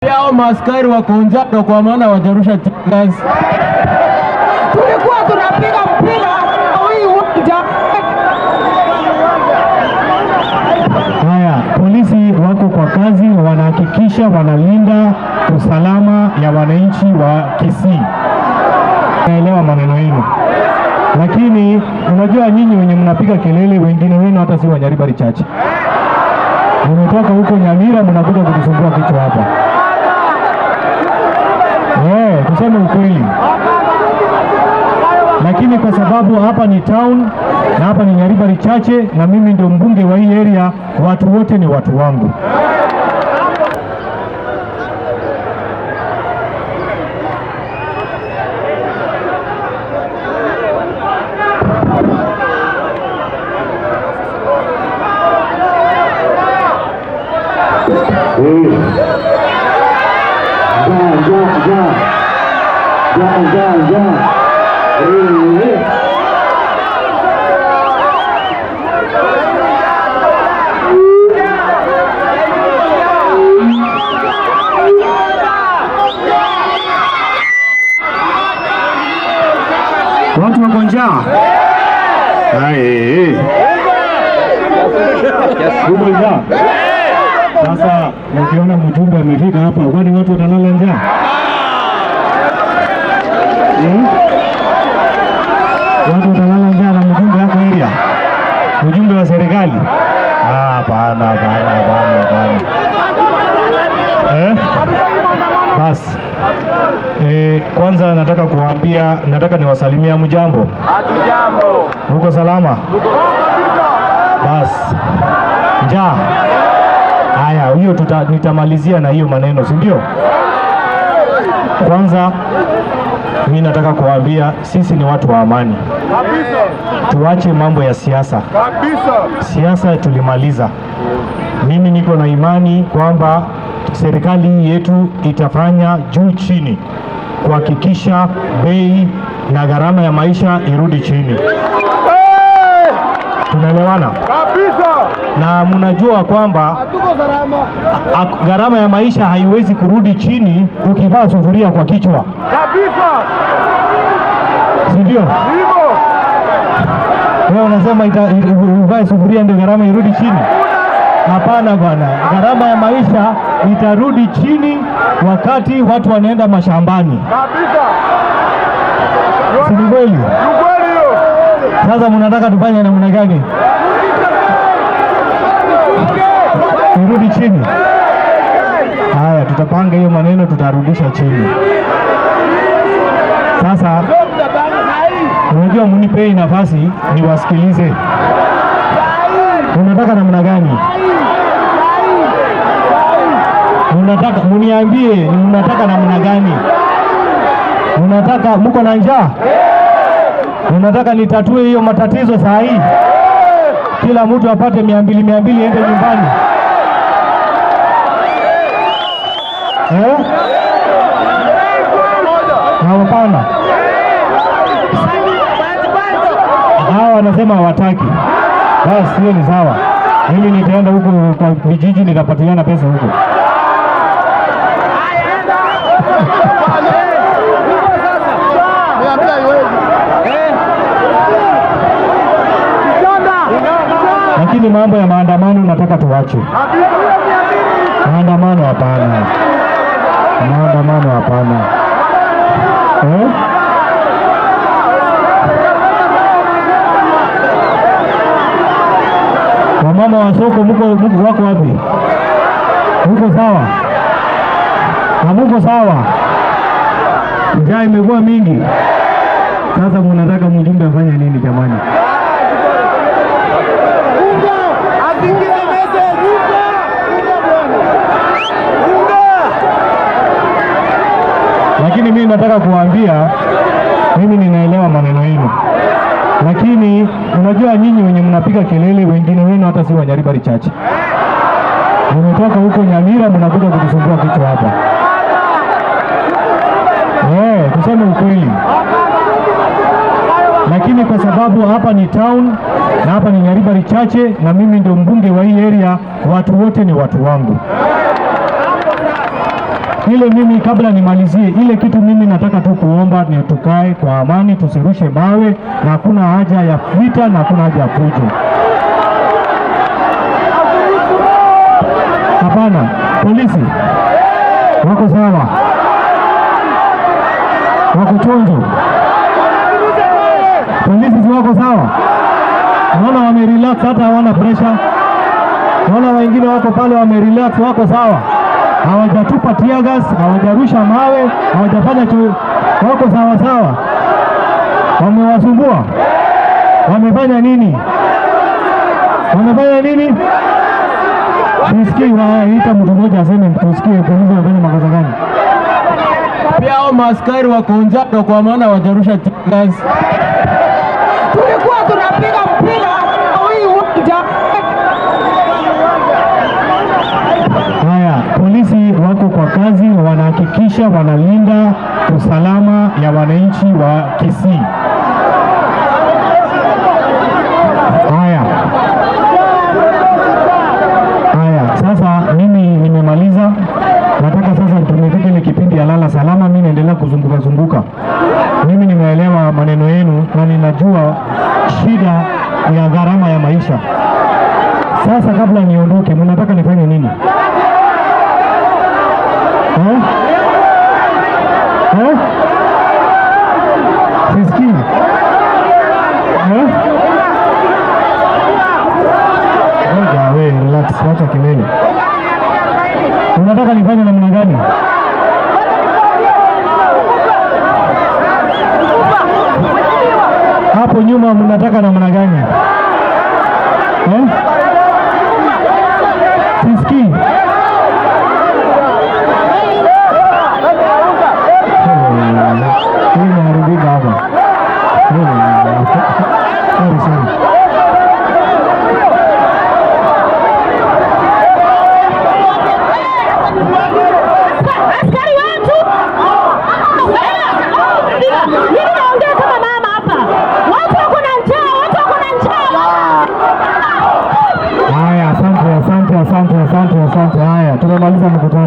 Hao maaskari wako njaa kwa maana wajarusha tear gas. Tulikuwa tunapiga mpira hii uwanja. Haya, polisi wako kwa kazi, wanahakikisha wanalinda usalama ya wananchi wa Kisii. Naelewa maneno yenu, lakini unajua nyinyi wenye mnapiga kelele, wengine wenu hata si wa Nyaribari Chache, mmetoka huko Nyamira, mnakuja kutusumbua kichwa hapa. Tuseme ukweli, lakini kwa sababu hapa ni town na hapa ni Nyaribari Chache na mimi ndio mbunge wa hii area, watu wote ni watu wangu. Ja, ja, ja. Ja, ja, ja. Eh, eh. Watu wako njaa. Ai. Uko njaa? Sasa ukiona mjumbe amefika hapa, kwani watu watalala njaa? Hmm? Watu watalala njaa na mjumbe yako area? Mjumbe wa serikali? Ah, hapana, hapana, hapana, hapana. Eh? Basi. Kwanza nataka kuwaambia, nataka niwasalimia. Mjambo? Hatujambo. Uko salama? Basi. Njaa. Haya, hiyo nitamalizia na hiyo maneno, si ndio? Kwanza mimi nataka kuwaambia sisi ni watu wa amani. Tuache mambo ya siasa. Kabisa. Siasa tulimaliza. Mimi niko na imani kwamba serikali hii yetu itafanya juu chini kuhakikisha bei na gharama ya maisha irudi chini. Tunaelewana? Kabisa. Na mnajua kwamba gharama ya maisha haiwezi kurudi chini ukivaa sufuria kwa kichwa, Kabisa. si ndio? Hivyo. Wewe unasema uvae sufuria ndio gharama irudi chini? Hapana bwana, gharama ya maisha itarudi chini wakati watu wanaenda mashambani, Kabisa. si ni kweli? Ni kweli hiyo. Sasa mnataka tufanye namna gani? Irudi chini? Haya, tutapanga hiyo maneno, tutarudisha chini. Sasa unajua, mnipei nafasi niwasikilize. Unataka namna gani? Unataka muniambie, mnataka namna gani? Unataka, mko na njaa? Unataka nitatue hiyo matatizo saa hii? Kila mtu apate 200 200 ende nyumbani eh? Hapana, hawa wanasema hawataki. Basi hiyo ni sawa. Mimi nitaenda huko kwa vijiji nitapatiana pesa huko. Lakini mambo ya maandamano nataka tuache. Maandamano hapana, maandamano hapana. Eh? Wamama wa soko mko wako wapi? Mko sawa? Hamuko sawa? Njaa imekuwa mingi. Sasa mnataka mjumbe afanye nini jamani? Azingize message. Unga bwana. Unga. Lakini mimi nataka kuwaambia, mimi ninaelewa maneno yenu, lakini unajua nyinyi wenye mnapiga kelele, wengine wenu hata si wa Nyaribari Chache, mmetoka huko Nyamira, mnakuja kutusumbua kichwa hapa. Tuseme ukweli, lakini kwa sababu hapa ni town na hapa ni Nyaribari Chache na mimi ndio mbunge wa hii area, watu wote ni watu wangu. Ile mimi kabla nimalizie, ile kitu mimi nataka tu kuomba ni tukae kwa amani, tusirushe mawe, na hakuna haja ya vita na hakuna haja ya fujo. Hapana, polisi wako sawa, wako chonjo, polisi si wako sawa? Naona wamerelax, hata hawana pressure. Naona wengine wako pale wamerelax, wako sawa, hawajatupa tear gas, hawajarusha mawe, hawajafanya cho, wako sawa sawa. Wamewasumbua? Wamefanya nini? Wamefanya nini? Tusikie, waita mtu mmoja aseme, tusikie polisi wamefanya makosa gani? Pia hao maaskari wako njaa kwa maana hawajarusha tear gas. Tulikuwa tunapiga mpira hii uwanja. Haya, polisi wako kwa kazi, wanahakikisha wanalinda usalama ya wananchi wa Kisii. Haya, haya, sasa mimi nimemaliza. Nataka sasa tumefika ile kipindi ya lala salama. Mimi naendelea kuzunguka zunguka. Mimi nimeelewa maneno yenu na ninajua shida ya gharama ya maisha. Sasa kabla niondoke, mnataka nifanye nini? Eh? Eh? Sisikii. Eh? Ngoja we, relax, wacha kelele. Unataka nifanye namna gani? Hapo nyuma mnataka namna gani? Eh? Sisikii. Hii imeharibika hapa. Sorry, sorry. Askari wetu, mimi naongea kama mama hapa. Watu wako na njaa, watu wako na njaa. Haya, asante, asante, asante, asante, asante. Haya, tumemaliza mkutano.